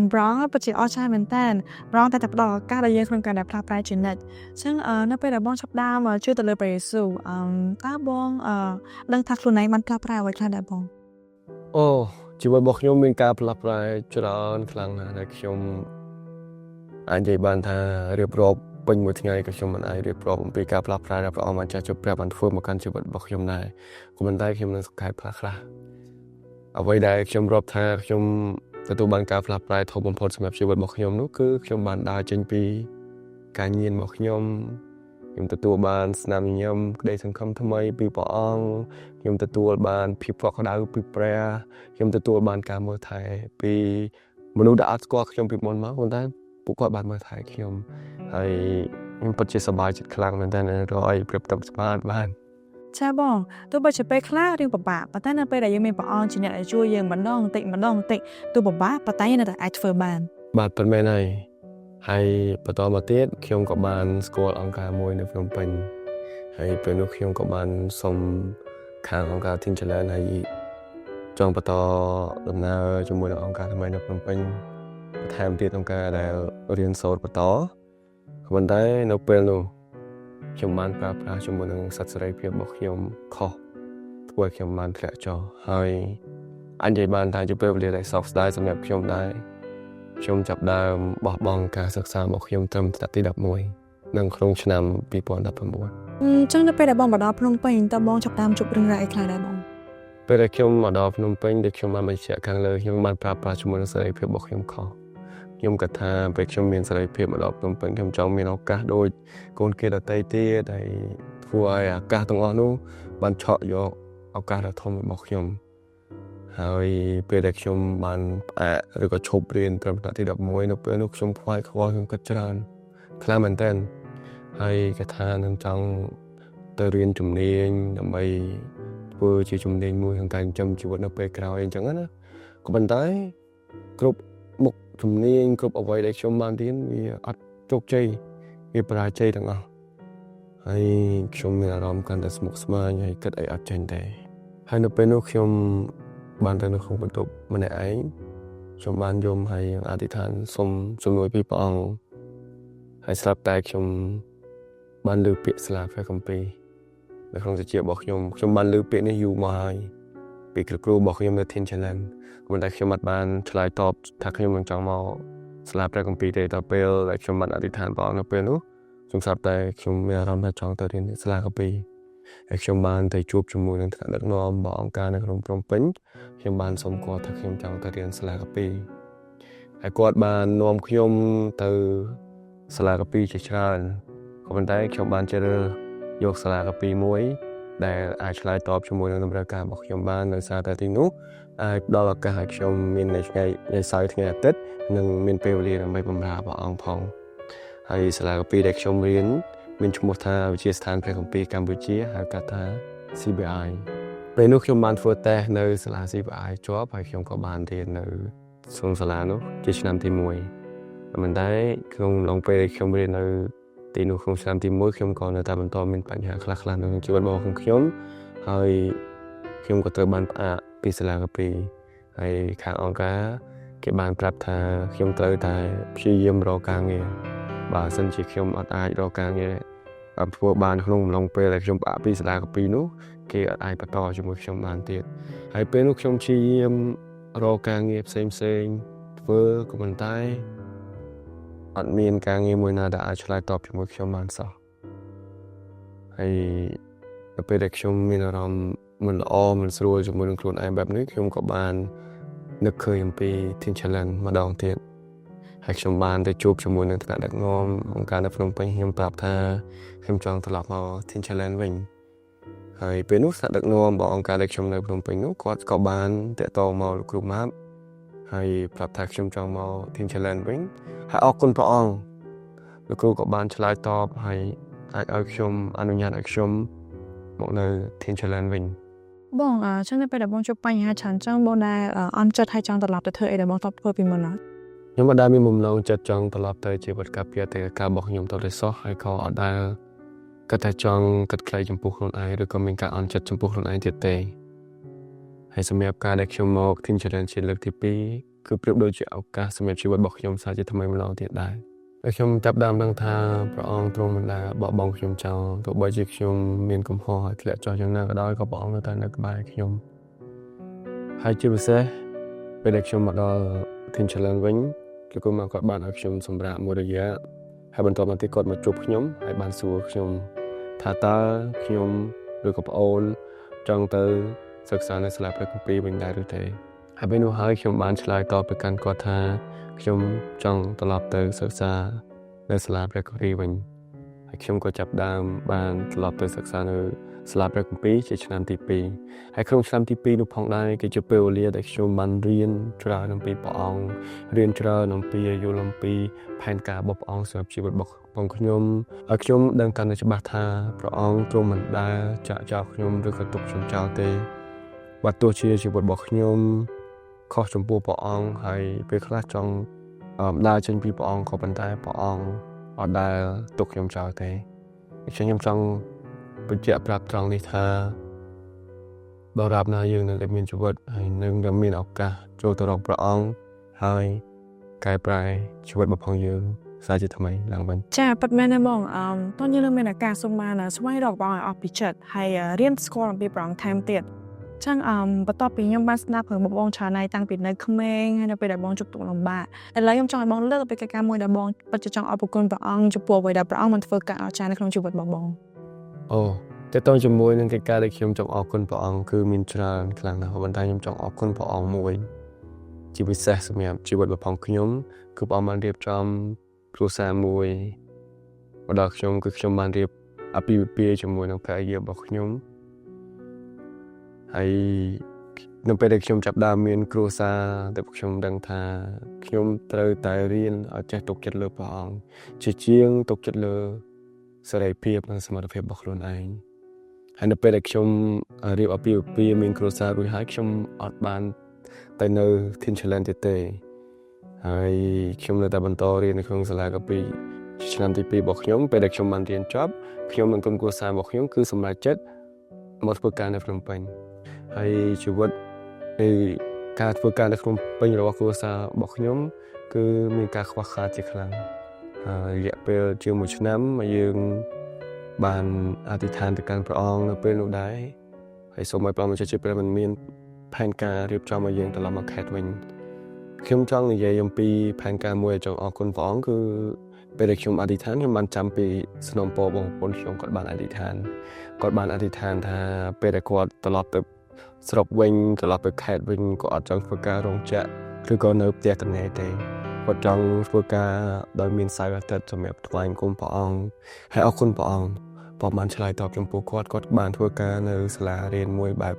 ហឹមព្រះអង្គពិតជាអស្ចារ្យមែនតើព្រះអង្គតែតែផ្ដល់ឱកាសដល់យើងក្នុងការដែលផ្លាស់ប្រែជានិច្ចអញ្ចឹងនៅពេលដែលបងចាប់ផ្ដើមជឿទៅលើព្រះយេស៊ូវអឺតើបងអឺដឹងថាខ្លួនឯងបានផ្លាស់ប្រែអ្វីខ្លះដែរបង? អូជីវិតរបស់ខ្ញុំមានការផ្លាស់ប្រែច្រើនខ្លាំងណាស់ដែលខ្ញុំអាចនិយាយបានថារៀបរាប់ពេញមួយថ្ងៃក៏ខ្ញុំមិនអាចរៀបរាប់អំពីការផ្លាស់ប្រែដែលព្រះអង្គបានចាស់ជព្រះបានធ្វើមកកាន់ជីវិតរបស់ខ្ញុំដែរក៏ប៉ុន្តែខ្ញុំនឹងសង្ខេបខ្លះខ្លះអ្វីដែលខ្ញុំរាប់ថាខ្ញុំទទួលបានការផ្លាស់ប្រែធំបំផុតសម្រាប់ជីវិតរបស់ខ្ញុំនោះគឺខ្ញុំបានដើរចេញពីការញៀនរបស់ខ្ញុំខ្ញុំទទួលបានស្នាមញញឹមក្តីសង្ឃឹមថ្មីពីព្រះអង្គខ្ញុំទទួលបានភាពកក់ក្ដៅពីព្រះខ្ញុំទទួលបានការមើលថែពីមនុស្សដែលអត់ស្គាល់ខ្ញុំពីមុនមកប៉ុន្តែពួកគាត់បានមើលថែខ្ញុំហើយខ្ញុំពិតជាសប្បាយចិត្តខ្លាំងមែនទែនរកឲ្យប្រៀបទៅស្មានបាន ចាបងទោះបីជាពេលខ្លះរឿងពិបាកប៉ុន្តែនៅពេលដែលយើងមានព្រះអង្គជាអ្នកដែលជួយយើងម្ដងបន្តិចម្ដងបន្តិចទោះពិបាកប៉ុន្តែយើងនៅតែអាចធ្វើបាន។ បាទពិតមែនហើយហើយបន្តមកទៀតខ្ញុំក៏បានស្គាល់អង្គការមួយនៅភ្នំពេញហើយពេលនោះខ្ញុំក៏បានសុំខាងអង្គការ Teen Challenge ហើយចង់បន្តដំណើរជាមួយនឹងអង្គការថ្មីនៅភ្នំពេញបន្ថែមទៀតក្នុងការដែលរៀនសូត្របន្តក៏ប៉ុន្តែនៅពេលនោះខ្ញុំបានប្រើប្រាស់ជាមួយនឹងសិទ្ធិសេរីភាពរបស់ខ្ញុំខុសធ្វើឲ្យខ្ញុំបានធ្លាក់ចុះហើយអាចនិយាយបានថាជាពេលវេលាដែលសោកស្ដាយសម្រាប់ខ្ញុំដែរខ្ញុំចាប់ដើមបោះបង់ការសិក្សារបស់ខ្ញុំត្រឹមថ្នាក់ទី11និងក្នុងឆ្នាំ2019។ អញ្ចឹងនៅពេលដែលបងមកដល់ភ្នំពេញតើបងចាប់ផ្ដើមជួបរឿងរ៉ាវអីខ្លះដែរបង? ពេលដែលខ្ញុំមកដល់ភ្នំពេញដែលខ្ញុំបានបញ្ជាក់ខាងលើខ្ញុំបានប្រើប្រាស់ជាមួយនឹងសេរីភាពរបស់ខ្ញុំខុសខ្ញុំគិតថាពេលខ្ញុំមានសេរីភាពមកដល់ភ្នំពេញខ្ញុំចង់មានឱកាសដូចកូនគេដទៃទៀតហើយធ្វើឲ្យឱកាសទាំងអស់នោះបានឆក់យកឱកាសដ៏ធំរបស់ខ្ញុំហើយពេលដែលខ្ញុំបានផ្អាកឬក៏ឈប់រៀនត្រឹមថ្នាក់ទី11នៅពេលនោះខ្ញុំខ្វាយខ្វល់ខ្ញុំគិតច្រើនខ្លាំងមែនទែនហើយគិតថានឹងចង់ទៅរៀនជំនាញដើម្បីធ្វើជាជំនាញមួយក្នុងការចិញ្ចឹមជីវិតនៅពេលក្រោយអញ្ចឹងណាក៏ប៉ុន្តែគ្រប់មុខជំនាញគ្រប់អ្វីដែលខ្ញុំបានរៀនវាអត់ជោគជ័យវាបរាជ័យទាំងអស់ហើយខ្ញុំមានអារម្មណ៍កាន់តែស្មុគស្មាញហើយគិតអីអត់ចេញទេហើយនៅពេលនោះខ្ញុំបានទៅនៅក្នុងបន្ទប់ម្នាក់ឯងខ្ញុំបានយំហើយអធិដ្ឋានសុំជំនួយពីព្រះអង្គហើយស្រាប់តែខ្ញុំបានឮពាក្យស្លាព្រះគម្ពីរនៅក្នុងត្រចៀករបស់ខ្ញុំខ្ញុំបានឮពាក្យនេះយូរមកហើយពីគ្រូគ្រូរបស់ខ្ញុំនៅ Teen Challenge ប៉ុន្តែខ្ញុំអត់បានឆ្លើយតបថាខ្ញុំនឹងចង់មកស្លាព្រះគម្ពីរទេដល់ពេលដែលខ្ញុំបានអធិដ្ឋានព្រះអង្គនៅពេលនោះខ្ញុំស្រាប់តែខ្ញុំមានអារម្មណ៍ថាចង់ទៅរៀនស្លាគម្ពីរហើយខ្ញុំបានទៅជួបជាមួយនឹងថ្នាក់ដឹកនាំរបស់អង្គការនៅក្នុងភ្នំពេញខ្ញុំបានសុំគាត់ថាខ្ញុំចង់ទៅរៀនស្លាគម្ពីរហើយគាត់បាននាំខ្ញុំទៅសាលាគម្ពីរជាច្រើនក៏ប៉ុន្តែខ្ញុំបានជ្រើសរើសយកសាលាគម្ពីរមួយដែលអាចឆ្លើយតបជាមួយនឹងតម្រូវការរបស់ខ្ញុំបានដោយសារតែទីនោះអាចផ្ដល់ឱកាសឲ្យខ្ញុំមាននៅថ្ងៃថ្ងៃសៅរ៍ថ្ងៃអាទិត្យនិងមានពេលវេលាដើម្បីបម្រើព្រះអង្គផងហើយសាលាគម្ពីរដែលខ្ញុំរៀនមានឈ្មោះថាវិទ្យាស្ថានព្រះគម្ពីរកម្ពុជាហៅកាត់ថា CBI ពេលនោះខ្ញុំបានធ្វើតេស្តនៅសាលា CBI ជាប់ហើយខ្ញុំក៏បានរៀននៅក្នុងសាលានោះជាឆ្នាំទី1ប៉ុន្តែក្នុងឡុងពេលដែលខ្ញុំរៀននៅទីនោះក្នុងឆ្នាំទី1ខ្ញុំក៏នៅតែបន្តមានបញ្ហាខ្លះៗនៅក្នុងជីវិតរបស់ខ្ញុំហើយខ្ញុំក៏ត្រូវបានផ្អាកពីសាលាគម្ពីរហើយខាងអង្គការគេបានប្រាប់ថាខ្ញុំត្រូវតែព្យាយាមរកការងារបើសិនជាខ្ញុំអត់អាចរកការងារធ្វើបានក្នុងអំឡុងពេលដែលខ្ញុំផ្អាកពីសាលាគម្ពីរនោះគេអត់អាចបន្តជាមួយខ្ញុំបានទៀតហើយពេលនោះខ្ញុំព្យាយាមរកការងារផ្សេងផ្សេងធ្វើ ធ្វើក៏ប៉ុន្តែអត់មានការងារមួយណាដែលអាចឆ្លើយតបជាមួយខ្ញុំបានសោះហើយដល់ពេលដែលខ្ញុំមានអារម្មណ៍មិនល្អមិនស្រួលជាមួយនឹងខ្លួនឯងបែបនេះខ្ញុំក៏បាននឹកឃើញអំពី Teen Challenge ម្ដងទៀតហើយខ្ញុំបានទៅជួបជាមួយនឹងថ្នាក់ដឹកនាំអង្គការនៅភ្នំពេញខ្ញុំប្រាប់ថាខ្ញុំចង់ត្រឡប់មក Teen Challenge វិញហើយពេលនោះថ្នាក់ដឹកនាំរបស់អង្គការដែលខ្ញុំនៅភ្នំពេញនោះគាត់ក៏បានតាក់ទងមកលោកគ្រូម៉ាប់ហើយប្រាប់ថាខ្ញុំចង់មក Teen Challenge វិញហើយអរគុណព្រះអង្គលោកគ្រូក៏បានឆ្លើយតបហើយអាចឲ្យខ្ញុំអនុញ្ញាតឲ្យខ្ញុំមកនៅ Teen Challenge វិញ។ បងអញ្ចឹងនៅពេលដែលបងជួបបញ្ហាច្រើនចឹងបងដែលអន់ចិត្តហើយចង់ត្រឡប់ទៅធ្វើអីដែលបងធ្លាប់ធ្វើពីមុនអត់? ខ្ញុំមិនដែលមានបំណងចិត្តចង់ត្រឡប់ទៅជីវិតកាពីអតីតកាលរបស់ខ្ញុំទៅទេសោះហើយក៏អត់ដែលគិតថាចង់គិតខ្លីចំពោះខ្លួនឯងឬក៏មានការអន់ចិត្តចំពោះខ្លួនឯងទៀតទេ។ហើយសម្រាប់ការដែលខ្ញុំមក Teen Challenge ជាលើកទី2គឺប្រៀបដូចជាឱកាសសម្រាប់ជីវិតរបស់ខ្ញុំសាជាថ្មីម្ដងទៀតដែរហើយខ្ញុំចាប់ផ្ដើមដឹងថាព្រះអង្គទ្រង់មិនដែលបោះបង់ខ្ញុំចោលទោះបីជាខ្ញុំមានកំហុសហើយធ្លាក់ចុះយ៉ាងណាក៏ដោយក៏ព្រះអង្គនៅតែនៅក្បែរខ្ញុំហើយជាពិសេសពេលដែលខ្ញុំមកដល់ Teen Challenge វិញលោកគ្រូមកគាត់បានឲ្យខ្ញុំសម្រាកមួយរយៈហើយបន្ទាប់មកទៀតគាត់មកជួបខ្ញុំហើយបានសួរខ្ញុំថាតើខ្ញុំឬក៏ប្អូនចង់ទៅសិក្សានៅសាលាព្រះគម្ពីរវិញដែរឬទេហើយពេលនោះហើយខ្ញុំបានឆ្លើយតបទៅកាន់គាត់ថាខ្ញុំចង់ត្រឡប់ទៅសិក្សានៅសាលាព្រះគម្ពីរវិញហើយខ្ញុំក៏ចាប់ផ្ដើមបានត្រឡប់ទៅសិក្សានៅសាលាព្រះគម្ពីរជាឆ្នាំទី2ហើយក្នុងឆ្នាំទី2នោះផងដែរគឺជាពេលវេលាដែលខ្ញុំបានរៀនច្រើនអំពីព្រះអង្គរៀនច្រើនអំពីយល់អំពីផែនការរបស់ព្រះអង្គសម្រាប់ជីវិតរបស់បងខ្ញុំឲ្យខ្ញុំដឹងកាន់តែច្បាស់ថាព្រះអង្គទ្រង់មិនដែលចាក់ចោលខ្ញុំឬក៏ទុកខ្ញុំចោលទេបើទោះជាជីវិតរបស់ខ្ញុំខុសចំពោះព្រះអង្គហើយពេលខ្លះចង់ដើរចេញពីព្រះអង្គក៏ប៉ុន្តែព្រះអង្គអត់ដែលទុកខ្ញុំចោលទេ។អញ្ចឹងខ្ញុំចង់បញ្ជាក់ប្រាប់ត្រង់នេះថាដល់រាបណាយើងនៅតែមានជីវិតហើយនឹងតែមានឱកាសចូលទៅរកព្រះអង្គហើយកែប្រែជីវិតរបស់ផងយើងសាជាថ្មីឡើងវិញ។ ចាពិតមែនណាស់បងអឺតោះយើងនឹងមានឱកាសសូមបានស្វែងរកព្រះអង្គឲ្យអស់ពីចិត្តហើយរៀនស្គាល់អំពីព្រះអង្គថែមទៀតចឹងអឺបន្ទាប់ពីខ្ញុំបានស្ដាប់រឿងបងច្រើនហើយតាំងពីនៅក្មេងហើយនៅពេលដែលបងជួបទុក្ខលំបាកឥឡូវខ្ញុំចង់ឲ្យបងលើកពីកិច្ចការមួយដែលបងពិតជាចង់អរគុណព្រះអង្គចំពោះអ្វីដែលព្រះអង្គបានធ្វើការអស្ចារ្យនៅក្នុងជីវិតរបស់បង។ អូតើតើជាមួយនឹងកិច្ចការដែលខ្ញុំចង់អរគុណព្រះអង្គគឺមានច្រើនខ្លាំងណាស់ប៉ុន្តែខ្ញុំចង់អរគុណព្រះអង្គមួយជាពិសេសសម្រាប់ជីវិតរបស់ខ្ញុំគឺព្រះអង្គបានរៀបចំគ្រួសារមួយមកដល់ខ្ញុំគឺខ្ញុំបានរៀបអាពាហ៍ពិពាហ៍ជាមួយនឹងភរិយារបស់ខ្ញុំហើយនៅពេលដែលខ្ញុំចាប់ផ្ដើមមានគ្រួសារតែខ្ញុំដឹងថាខ្ញុំត្រូវតែរៀនឲ្យចេះទុកចិត្តលើព្រះអង្គជាជាងទុកចិត្តលើសេរីភាពនិងសមត្ថភាពរបស់ខ្លួនឯងហើយនៅពេលដែលខ្ញុំរៀបអាពាហ៍ពិពាហ៍មានគ្រួសាររួចហើយខ្ញុំអត់បានទៅនៅ Teen Challenge ទៀតទេហើយខ្ញុំនៅតែបន្តរៀននៅក្នុងសាលាកាពីឆ្នាំទី2របស់ខ្ញុំពេលដែលខ្ញុំបានរៀនចប់ខ្ញុំនិងក្រុមគ្រួសាររបស់ខ្ញុំគឺសម្រេចចិត្តមកធ្វើការនៅភ្នំពេញហើយជីវិតនៃការធ្វើការនៅភ្នំពេញរបស់គ្រួសាររបស់ខ្ញុំគឺមានការខ្វះខាតជាខ្លាំងហើយរយៈពេលជាង1ឆ្នាំយើងបានអធិដ្ឋានទៅកាន់ព្រះអង្គនៅពេលនោះដែរហើយសូមឲ្យព្រះអង្គម្ចាស់ជាព្រះមិនមានផែនការរៀបចំឲ្យយើងត្រឡប់មកខេត្តវិញខ្ញុំចង់និយាយអំពីផែនការមួយដែលចង់អរគុណព្រះអង្គគឺពេលដែលខ្ញុំអធិដ្ឋានខ្ញុំបានចាំពីសំណូមពរបងប្អូនខ្ញុំគាត់បានអធិដ្ឋានគាត់បានអធិដ្ឋានថាពេលដែលគាត់ត្រឡប់ទៅស្រុកវិញត្រឡប់ទៅខេត្តវិញគាត់អត់ចង់ធ្វើការរោងចក្រឬក៏នៅផ្ទះទំនេរទេគាត់ចង់ធ្វើការដោយមានសៅរ៍អាទិត្យសម្រាប់ថ្វាយបង្គំព្រះអង្គហើយអរគុណព្រះអង្គព្រះបានឆ្លើយតបចំពោះគាត់គាត់បានធ្វើការនៅសាលារៀនមួយបែប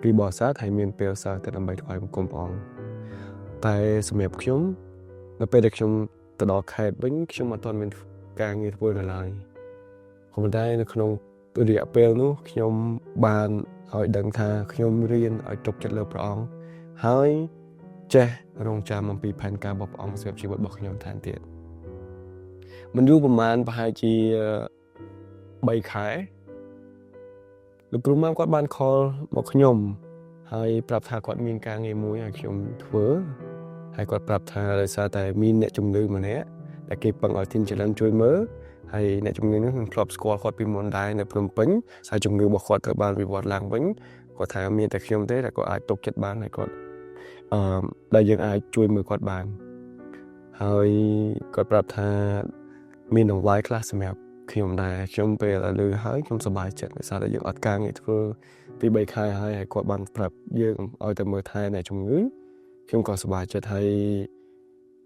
ពីបរិស័ទហើយមានពេលសៅរ៍អាទិត្យដើម្បីថ្វាយបង្គំព្រះអង្គតែសម្រាប់ខ្ញុំនៅពេលដែលខ្ញុំទៅដល់ខេត្តវិញខ្ញុំអត់ទាន់មានការងារធ្វើនៅឡើយក៏ប៉ុន្តែនៅក្នុងរយៈពេលនោះខ្ញុំបានឲ្យដឹងថាខ្ញុំរៀនឲ្យទុកចិត្តលើព្រះអង្គហើយចេះរងចាំអំពីផែនការរបស់ព្រះអង្គសម្រាប់ជីវិតរបស់ខ្ញុំថែមទៀតមិនយូរប្រហែលប្រហែលជា3ខែលោកគ្រូម៉ាំគាត់បាន call មកខ្ញុំហើយប្រាប់ថាគាត់មានការងារមួយឲ្យខ្ញុំធ្វើហើយគាត់ប្រាប់ថាដោយសារតែមានអ្នកជំងឺម្នាក់ដែលគេពឹងឲ្យ Teen Challenge ជួយមើលហើយអ្នកជំងឺនេះខ្ញុំធ្លាប់ស្គាល់គាត់ពីមុនដែរនៅភ្នំពេញហើយជំងឺរបស់គាត់ត្រូវបានវិវត្តឡើងវិញគាត់ថាមានតែខ្ញុំទេដែលគាត់អាចទុកចិត្តបានហើយគាត់ ដែលយើងអាចជួយមើលគាត់បានហើយគាត់ប្រាប់ថាមានដង្វាយខ្លះសម្រាប់ខ្ញុំដែរខ្ញុំពេលឮហើយខ្ញុំសប្បាយចិត្តដោយសារតែយើងអត់ការងារធ្វើពី3ខែហើយហើយគាត់បានប្រាប់យើងឲ្យទៅមើលថែអ្នកជំងឺខ្ញុំក៏សប្បាយចិត្តហើយ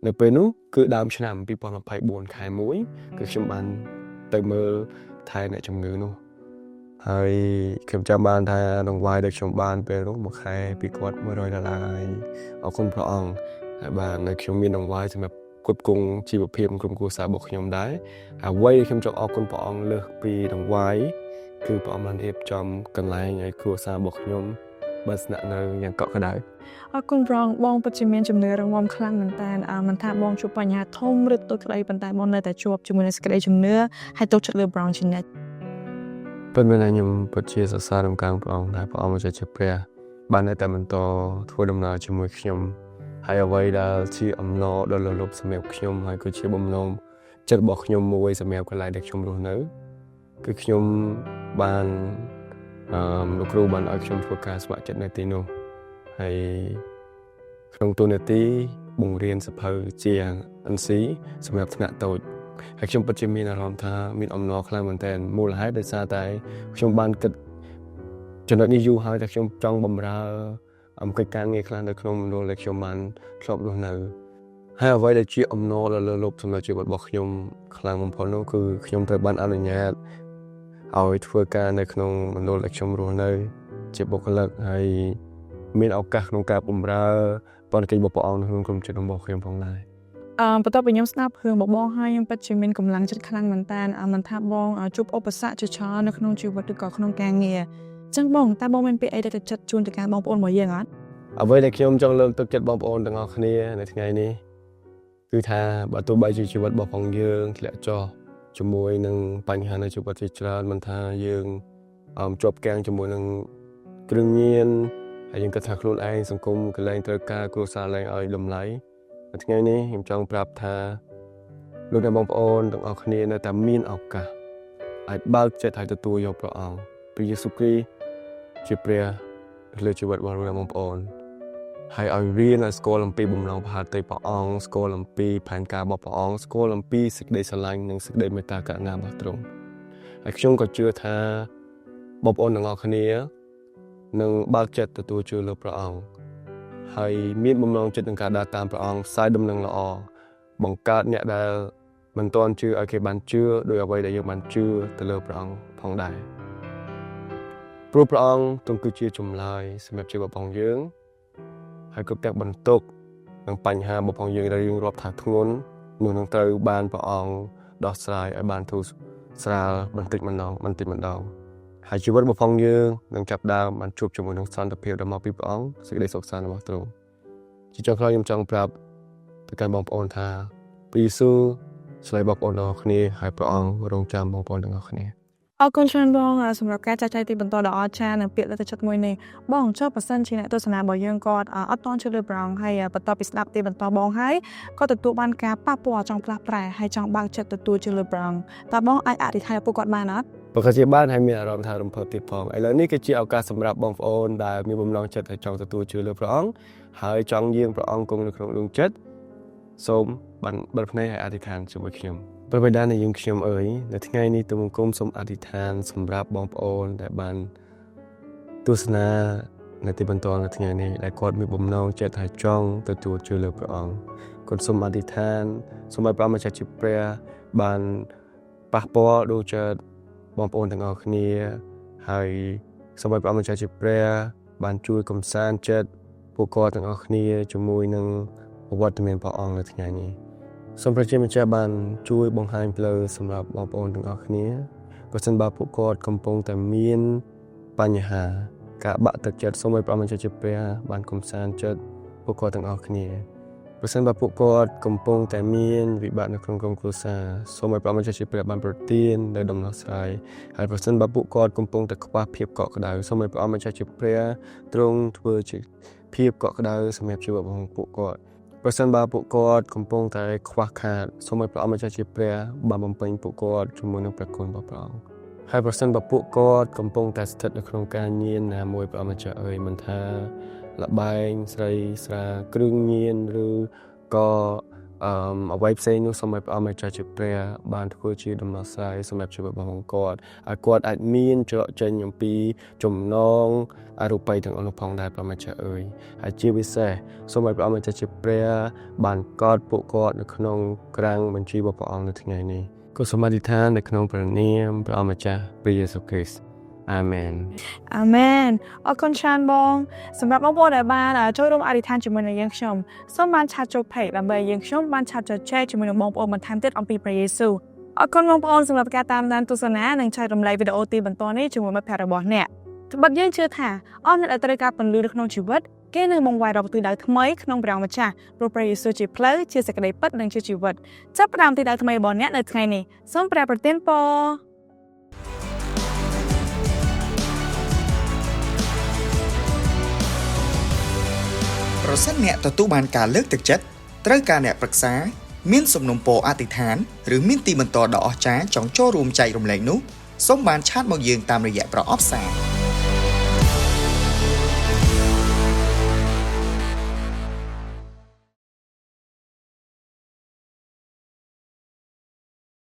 នៅពេលនោះគឺដើមឆ្នាំ2024ខែ1គឺខ្ញុំបានទៅមើលថែអ្នកជំងឺនោះហើយខ្ញុំចាំបានថាដង្វាយដែលខ្ញុំបានពេលនោះមួយខែពីគាត់100ដុល្លារហើយអរគុណព្រះអង្គហើយបាននៅខ្ញុំមានដង្វាយសម្រាប់គ្រប់គ្រងជីវភាពក្រុមគ្រួសាររបស់ខ្ញុំដែរអ្វីដែលខ្ញុំចង់អរគុណព្រះអង្គលើសពីដង្វាយគឺព្រះអង្គបានរៀបចំកន្លែងឲ្យគ្រួសាររបស់ខ្ញុំបានស្នាក់នៅយ៉ាងកក់ក្ដៅ អរគុណប្រងបងពិតជាមានជំនឿរឹងមាំខ្លាំងមែនតើមិនថាបងជួបបញ្ហាធំឬតូចក្តីប៉ុន្តែបងនៅតែជាប់ជាមួយនឹងសេចក្តីជំនឿហើយទុកចិត្តលើប្រងជានិច្ច ពិតមែនណាខ្ញុំពិតជាសរសើរដំណើរព្រះអង្គដែលព្រះអង្គម្ចាស់ជាព្រះបាននៅតែបន្តធ្វើដំណើរជាមួយខ្ញុំហើយអ្វីដែលជាអំណរដ៏លើសលប់សម្រាប់ខ្ញុំហើយក៏ជាបំណងចិត្តរបស់ខ្ញុំមួយសម្រាប់កន្លែងដែលខ្ញុំរស់នៅគឺខ្ញុំបានអឺលោកគ្រូបានឲ្យខ្ញុំធ្វើការស្ម័គ្រចិត្តនៅទីនោះហើយក្នុងតួនាទីបង្រៀនសៀវភៅជា NC សម្រាប់ថ្នាក់តូចហើយខ្ញុំពិតជាមានអារម្មណ៍ថាមានអំណរខ្លាំងមែនទែនមូលហេតុដោយសារតែខ្ញុំបានគិតចំណុចនេះយូរហើយតែខ្ញុំចង់បំរើអំកិច្ចការងារខ្លះនៅក្នុងមណ្ឌលដែលខ្ញុំបានធ្លាប់រស់នៅហើយអ្វីដែលជាអំណរដ៏លើសលប់សម្រាប់ជីវិតរបស់ខ្ញុំខ្លាំងបំផុតនោះគឺខ្ញុំត្រូវបានអនុញ្ញាតឲ្យធ្វើការនៅក្នុងមណ្ឌលដែលខ្ញុំរស់នៅ ជាបុគ្គលិកហើយមានឱកាសក្នុងការបម្រើព័ន្ធកិច្ចរបស់ព្រះអង្គនៅក្នុងក្រុមចិត្តរបស់ខ្ញុំផងដែរ បន្ទាប់ពីខ្ញុំស្ដាប់រឿងរបស់បងហើយខ្ញុំពិតជាមានកម្លាំងចិត្តខ្លាំងមែនតើមិនថាបងជួបឧបសគ្គជាច្រើននៅក្នុងជីវិតឬក៏ក្នុងការងារអញ្ចឹងបងតើបងមានពាក្យអីដែលទឹកចិត្តជូនទៅកាន់បងប្អូនរបស់យើងអត់ អ្វីដែលខ្ញុំចង់លើកទឹកចិត្តបងប្អូនទាំងអស់គ្នានៅថ្ងៃនេះគឺថាបើទោះបីជាជីវិតរបស់ផងយើងធ្លាក់ចុះជាមួយនឹងបញ្ហានៅជីវិតជាច្រើនមិនថាយើងជាប់គាំងជាមួយនឹងគ្រឿងញៀនហើយយើងគិតថាខ្លួនឯងសង្គមកន្លែងត្រូវការគ្រួសារលែងឲ្យតម្លៃនៅថ្ងៃនេះខ្ញុំចង់ប្រាប់ថាលោកអ្នកបងប្អូនទាំងអស់គ្នានៅតែមានឱកាសអាចបើកចិត្តឲ្យទទួលយកព្រះអង្គព្រះយេស៊ូវគ្រីស្ទជាព្រះលើជីវិតរបស់លោកអ្នកបងប្អូនហើយឲ្យរៀនឲ្យស្គាល់អំពីបំណងព្រះហឫទ័យព្រះអង្គស្គាល់អំពីផែនការរបស់ព្រះអង្គស្គាល់អំពីសេចក្តីស្រឡាញ់និងសេចក្តីមេត្តាករុណារបស់ទ្រង់ហើយខ្ញុំក៏ជឿថាបងប្អូនទាំងអស់គ្នានឹងបើកចិត្តទទួលជឿលើព្រះអង្គហើយមានបំណងចិត្តក្នុងការដើរតាមព្រះអង្គផ្សាយដំណឹងល្អបង្កើតអ្នកដែលមិនទាន់ជឿឲ្យគេបានជឿដោយអ្វីដែលយើងបានជឿទៅលើព្រះអង្គផងដែរព្រោះព្រះអង្គទ្រង់គឺជាចម្លើយសម្រាប់ជីវិតរបស់យើងហើយគ្រប់ទាំងបន្ទុកនិងបញ្ហារបស់ផងយើងដែលយើងរាប់ថាធ្ងន់នោះនឹងត្រូវបានព្រះអង្គដោះស្រាយឲ្យបានធូរស្រាលបន្តិចម្ដងបន្តិចម្ដងហើយជីវិតរបស់ផងយើងនឹងចាប់ដើមបានជួបជាមួយនឹងសន្តិភាពដែលមកពីព្រះអង្គសេចក្តីសុខសាន្តរបស់ទ្រង់ជាចុងក្រោយខ្ញុំចង់ប្រាប់ទៅកាន់បងប្អូនថាព្រះយេស៊ូវឆ្លើយបងប្អូនទាំងអស់គ្នាហើយព្រះអង្គរងចាំបងប្អូនទាំងអស់គ្នា អរគុណច្រើនបងសម្រាប់ការចែកចាយទីបន្តដ៏អស្ចារ្យនិងពាក្យលើកទឹកចិត្តមួយនេះបងចុះបើសិនជាអ្នកទស្សនារបស់យើងគាត់អត់ទាន់ជឿលើព្រះអង្គហើយបន្ទាប់ពីស្ដាប់ទីបន្តបងហើយគាត់ទទួលបានការប៉ះពាល់ចង់ផ្លាស់ប្រែហើយចង់បើកចិត្តទទួលជឿលើព្រះអង្គតើបងអាចអធិដ្ឋានឲ្យពួកគាត់បានអត់ ប្រកាសជាបានហើយមានអារម្មណ៍ថារំភើបទៀតផងឥឡូវនេះគឺជាឱកាសសម្រាប់បងប្អូនដែលមានបំណងចិត្តឲ្យចង់ទទួលជឿលើព្រះអង្គហើយចង់យាងព្រះអង្គគង់នៅក្នុងដួងចិត្តសូមបានបិទភ្នែកហើយអធិដ្ឋានជាមួយខ្ញុំព្រះបិតានៃយើងខ្ញុំអើយនៅថ្ងៃនេះទូលបង្គំសូមអធិដ្ឋានសម្រាប់បងប្អូនដែលបានទស្សនានៅទីបន្តនៅថ្ងៃនេះដែលគាត់មានបំណងចិត្តហើយចង់ទទួលជឿលើព្រះអង្គគាត់សូមអធិដ្ឋានសូមឲ្យព្រះម្ចាស់ជាព្រះបានប៉ះពាល់ដួងចិត្តបងប្អូនទាំងអស់គ្នាហើយសូមឲ្យព្រះម្ចាស់ជាព្រះបានជួយកំសាន្តចិត្តពួកគាត់ទាំងអស់គ្នាជាមួយនឹងវត្តមានព្រះអង្គនៅថ្ងៃនេះសូមព្រះជាម្ចាស់បានជួយបង្ហាញផ្លូវសម្រាប់បងប្អូនទាំងអស់គ្នាប្រសិនបើពួកគាត់កំពុងតែមានបញ្ហាការបាក់ទឹកចិត្តសូមឲ្យព្រះម្ចាស់ជាព្រះបានកំសាន្តចិត្តពួកគាត់ទាំងអស់គ្នាប្រសិនបើពួកគាត់កំពុងតែមានវិបត្តិនៅក្នុងក្រុមគ្រួសារសូមឲ្យព្រះម្ចាស់ជាព្រះបានប្រទាននូវដំណោះស្រាយហើយប្រសិនបើពួកគាត់កំពុងតែខ្វះភាពកក់ក្ដៅសូមឲ្យព្រះម្ចាស់ជាព្រះទ្រង់ធ្វើជាភាពកក់ក្ដៅសម្រាប់ជីវិតរបស់ពួកគាត់ប្រសិនបើពួកគាត់កំពុងតែខ្វះខាតសូមឲ្យព្រះម្ចាស់ជាព្រះបានបំពេញពួកគាត់ជាមួយនឹងព្រះគុណរបស់ព្រះអង្គហើយប្រសិនបើពួកគាត់កំពុងតែស្ថិតនៅក្នុងការញៀនណាមួយព្រះម្ចាស់អើយមិនថា ល្បែងស្រីស្រាគ្រឿងញៀនឬក៏អឺអ្វីផ្សេងនោះសូមឲ្យព្រះអង្គម្ចាស់ជាព្រះបានធ្វើជាដំណោះស្រាយសម្រាប់ជីវិតរបស់គាត់ឲ្យគាត់អាចមានច្រកចេញអំពីចំណងអរូបីទាំងអស់នោះផងដែរព្រះម្ចាស់អើយហើយជាពិសេសសូមឲ្យព្រះអង្គម្ចាស់ជាព្រះបានកត់ពួកគាត់នៅក្នុងក្រាំងបញ្ជីរបស់ព្រះអង្គនៅថ្ងៃនេះក៏សូមអធិដ្ឋាននៅក្នុងព្រះនាមព្រះអង្គម្ចាស់ព្រះយេស៊ូវគ្រីស្ទអាមែន។ អាមែនអរគុណច្រើនបងសម្រាប់បងប្អូនដែលបានចូលរួមអធិដ្ឋានជាមួយនឹងយើងខ្ញុំសូមបាន chat ចូល page ដើម្បីយើងខ្ញុំបាន chat ជជែកជាមួយនឹងបងប្អូនបន្ថែមទៀតអំពីព្រះយេស៊ូវអរគុណបងប្អូនសម្រាប់ការតាមដានទស្សនានិងចែករំលែកវីដេអូទីបន្តនេះជាមួយមិត្តភ័ក្តិរបស់អ្នកត្បិតយើងជឿថាអស់អ្នកដែលត្រូវការពន្លឺនៅក្នុងជីវិតគេនឹងបង្វែររកទិសដៅថ្មីក្នុងព្រះអង្គម្ចាស់ព្រោះព្រះយេស៊ូវជាផ្លូវជាសេចក្តីពិតនិងជាជីវិតចាប់ផ្ដើមទិសដៅថ្មីរបស់អ្នកនៅថ្ងៃនេះសូមព្រះប្រទានពរ។ ប្រសិនអ្នកទទួលបានការលើកទឹកចិត្តត្រូវការអ្នកប្រឹក្សា មានសំណូមពរអធិដ្ឋានឬមានទីបន្ទាល់ដ៏អស្ចារ្យចង់ចូលរួមចែករំលែកនោះសូមបាន chat មកយើងតាមរយៈប្រអប់សារ។